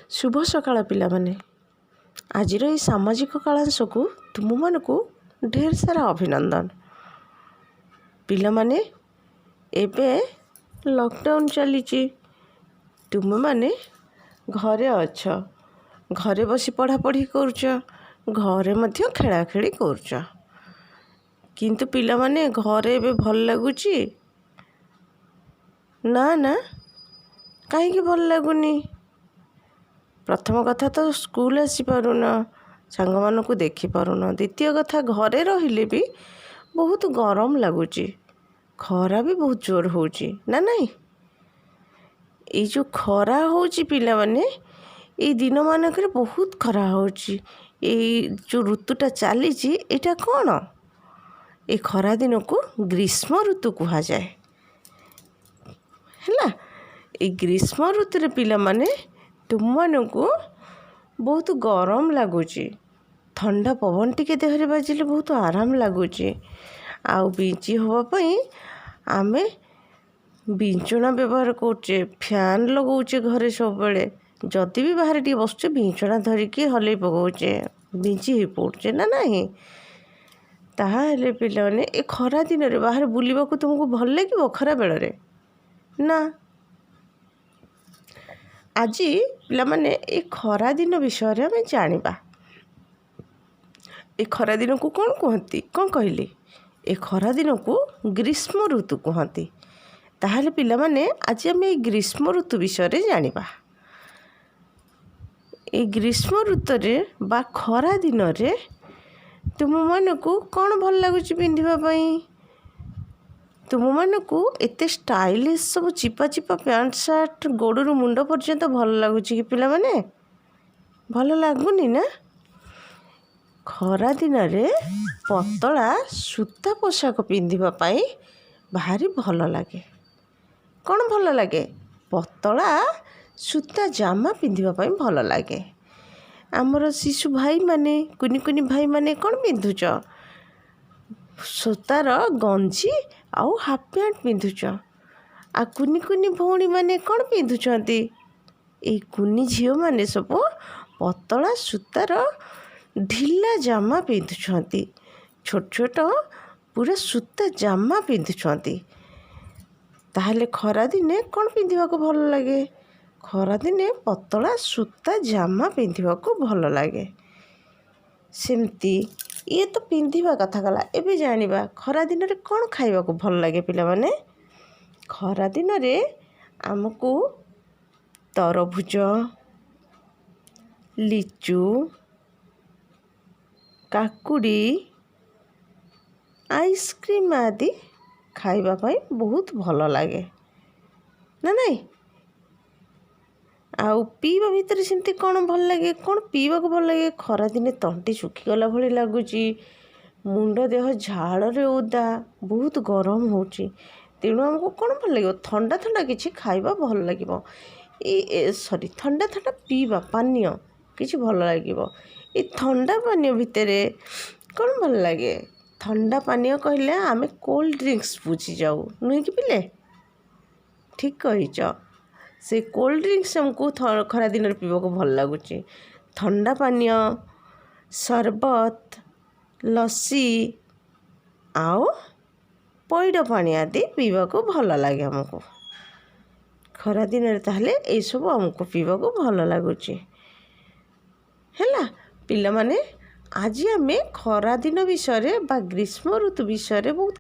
ଶୁଭ ସକାଳ ପିଲାମାନେ। ଆଜିର ଏଇ ସାମାଜିକ କାଳାଂଶକୁ ତୁମମାନଙ୍କୁ ଢେର ସାରା ଅଭିନନ୍ଦନ। ପିଲାମାନେ, ଏବେ ଲକଡାଉନ୍ ଚାଲିଛି। ତୁମେମାନେ ଘରେ ଅଛ, ଘରେ ବସି ପଢ଼ାପଢ଼ି କରୁଛ, ଘରେ ମଧ୍ୟ ଖେଳାଖେଳି କରୁଛ। କିନ୍ତୁ ପିଲାମାନେ, ଘରେ ଏବେ ଭଲ ଲାଗୁଛି? ନା ନା, କାହିଁକି ଭଲ ଲାଗୁନି? ପ୍ରଥମ କଥା ତ ସ୍କୁଲ ଆସିପାରୁନ, ସାଙ୍ଗମାନଙ୍କୁ ଦେଖିପାରୁନ। ଦ୍ୱିତୀୟ କଥା, ଘରେ ରହିଲେ ବି ବହୁତ ଗରମ ଲାଗୁଛି, ଖରା ବି ବହୁତ ଜୋର ହେଉଛି, ନା ନାହିଁ? ଏଇ ଯେଉଁ ଖରା ହେଉଛି ପିଲାମାନେ, ଏଇ ଦିନମାନଙ୍କରେ ବହୁତ ଖରା ହେଉଛି। ଏଇ ଯେଉଁ ଋତୁଟା ଚାଲିଛି, ଏଇଟା କ'ଣ? ଏଇ ଖରା ଦିନକୁ ଗ୍ରୀଷ୍ମ ଋତୁ କୁହାଯାଏ। ହେଲା, ଏଇ ଗ୍ରୀଷ୍ମ ଋତୁରେ ପିଲାମାନେ, ତୁମମାନଙ୍କୁ ବହୁତ ଗରମ ଲାଗୁଛି। ଥଣ୍ଡା ପବନ ଟିକେ ଦେହରେ ବାଜିଲେ ବହୁତ ଆରାମ ଲାଗୁଛି। ଆଉ ବିଞ୍ଚି ହେବା ପାଇଁ ଆମେ ବିଞ୍ଚଣା ବ୍ୟବହାର କରୁଛେ, ଫ୍ୟାନ୍ ଲଗାଉଛେ ଘରେ ସବୁବେଳେ। ଯଦି ବି ବାହାରେ ଟିକେ ବସୁଛେ, ବିଞ୍ଚଣା ଧରିକି ହଲେଇ ପକାଉଛେ, ବିଞ୍ଚି ହେଇ ପଡ଼ୁଛେ, ନା ନାହିଁ? ତାହେଲେ ପିଲାମାନେ, ଏ ଖରା ଦିନରେ ବାହାରେ ବୁଲିବାକୁ ତୁମକୁ ଭଲ ଲାଗିବ ଖରାବେଳରେ? ନା। ଆଜି ପିଲାମାନେ, ଏ ଖରାଦିନ ବିଷୟରେ ଆମେ ଜାଣିବା। ଏ ଖରାଦିନକୁ କ'ଣ କୁହନ୍ତି? କ'ଣ କହିଲି? ଏ ଖରାଦିନକୁ ଗ୍ରୀଷ୍ମ ଋତୁ କୁହନ୍ତି। ତାହେଲେ ପିଲାମାନେ, ଆଜି ଆମେ ଏଇ ଗ୍ରୀଷ୍ମ ଋତୁ ବିଷୟରେ ଜାଣିବା। ଏଇ ଗ୍ରୀଷ୍ମ ଋତୁରେ ବା ଖରା ଦିନରେ ତୁମମାନଙ୍କୁ କ'ଣ ଭଲ ଲାଗୁଛି ପିନ୍ଧିବା ପାଇଁ? ତୁମମାନଙ୍କୁ ଏତେ ଷ୍ଟାଇଲିଶ ସବୁ ଚିପା ଚିପା ପ୍ୟାଣ୍ଟ ସାର୍ଟ ଗୋଡ଼ରୁ ମୁଣ୍ଡ ପର୍ଯ୍ୟନ୍ତ ଭଲ ଲାଗୁଛି କି ପିଲାମାନେ? ଭଲ ଲାଗୁନି ନା? ଖରା ଦିନରେ ପତଳା ସୂତା ପୋଷାକ ପିନ୍ଧିବା ପାଇଁ ଭାରି ଭଲ ଲାଗେ। କ'ଣ ଭଲ ଲାଗେ? ପତଳା ସୂତା ଜାମା ପିନ୍ଧିବା ପାଇଁ ଭଲ ଲାଗେ। ଆମର ଶିଶୁ ଭାଇମାନେ, କୁନି କୁନି ଭାଇମାନେ କ'ଣ ପିନ୍ଧୁଛ? ସୂତାର ଗଞ୍ଜି ଆଉ ହାଫ୍ ପ୍ୟାଣ୍ଟ ପିନ୍ଧୁଛ। ଆଉ କୁନି କୁନି ଭଉଣୀମାନେ କ'ଣ ପିନ୍ଧୁଛନ୍ତି? ଏଇ କୁନି ଝିଅମାନେ ସବୁ ପତଳା ସୂତାର ଢିଲା ଜାମା ପିନ୍ଧୁଛନ୍ତି, ଛୋଟ ଛୋଟ ପୁରା ସୂତା ଜାମା ପିନ୍ଧୁଛନ୍ତି। ତାହେଲେ ଖରାଦିନେ କ'ଣ ପିନ୍ଧିବାକୁ ଭଲ ଲାଗେ? ଖରାଦିନେ ପତଳା ସୂତା ଜାମା ପିନ୍ଧିବାକୁ ଭଲ ଲାଗେ। ସେମିତି ଇଏ ତ ପିନ୍ଧିବା କଥା ଗଲା। ଏବେ ଜାଣିବା ଖରାଦିନରେ କ'ଣ ଖାଇବାକୁ ଭଲ ଲାଗେ। ପିଲାମାନେ, ଖରାଦିନରେ ଆମକୁ ତରଭୁଜ, ଲିଚୁ, କାକୁଡ଼ି, ଆଇସ୍କ୍ରିମ୍ ଆଦି ଖାଇବା ପାଇଁ ବହୁତ ଭଲ ଲାଗେ, ନା ନାଇଁ? ଆଉ ପିଇବା ଭିତରେ ସେମିତି କ'ଣ ଭଲ ଲାଗେ? କ'ଣ ପିଇବାକୁ ଭଲ ଲାଗେ? ଖରାଦିନେ ତଣ୍ଟି ଶୁଖିଗଲା ଭଳି ଲାଗୁଛି, ମୁଣ୍ଡ ଦେହ ଝାଳରେ ଓଦା, ବହୁତ ଗରମ ହେଉଛି। ତେଣୁ ଆମକୁ କ'ଣ ଭଲ ଲାଗିବ? ଥଣ୍ଡା ଥଣ୍ଡା କିଛି ଖାଇବା ଭଲ ଲାଗିବ। ଏଇ ସରି, ଥଣ୍ଡା ଥଣ୍ଡା ପିଇବା ପାନୀୟ କିଛି ଭଲ ଲାଗିବ। ଏଇ ଥଣ୍ଡା ପାନୀୟ ଭିତରେ କ'ଣ ଭଲ ଲାଗେ? ଥଣ୍ଡା ପାନୀୟ କହିଲେ ଆମେ କୋଲ୍ଡ ଡ୍ରିଙ୍କସ୍ ବୁଝିଯାଉ, ନୁହେଁ କି ପିଲେ? ଠିକ୍ କହିଛ। ସେ କୋଲ୍ଡ ଡ୍ରିଙ୍କସ୍ ଆମକୁ ଖରା ଦିନରେ ପିଇବାକୁ ଭଲ ଲାଗୁଛି। ଥଣ୍ଡା ପାନୀୟ, ସରବତ, ଲସି ଆଉ ପଇଡ଼ ପାଣି ଆଦି ପିଇବାକୁ ଭଲ ଲାଗେ ଆମକୁ ଖରାଦିନରେ। ତାହେଲେ ଏଇସବୁ ଆମକୁ ପିଇବାକୁ ଭଲ ଲାଗୁଛି। ହେଲା ପିଲାମାନେ, ଆଜି ଆମେ ଖରାଦିନ ବିଷୟରେ ବା ଗ୍ରୀଷ୍ମ ଋତୁ ବିଷୟରେ ବହୁତ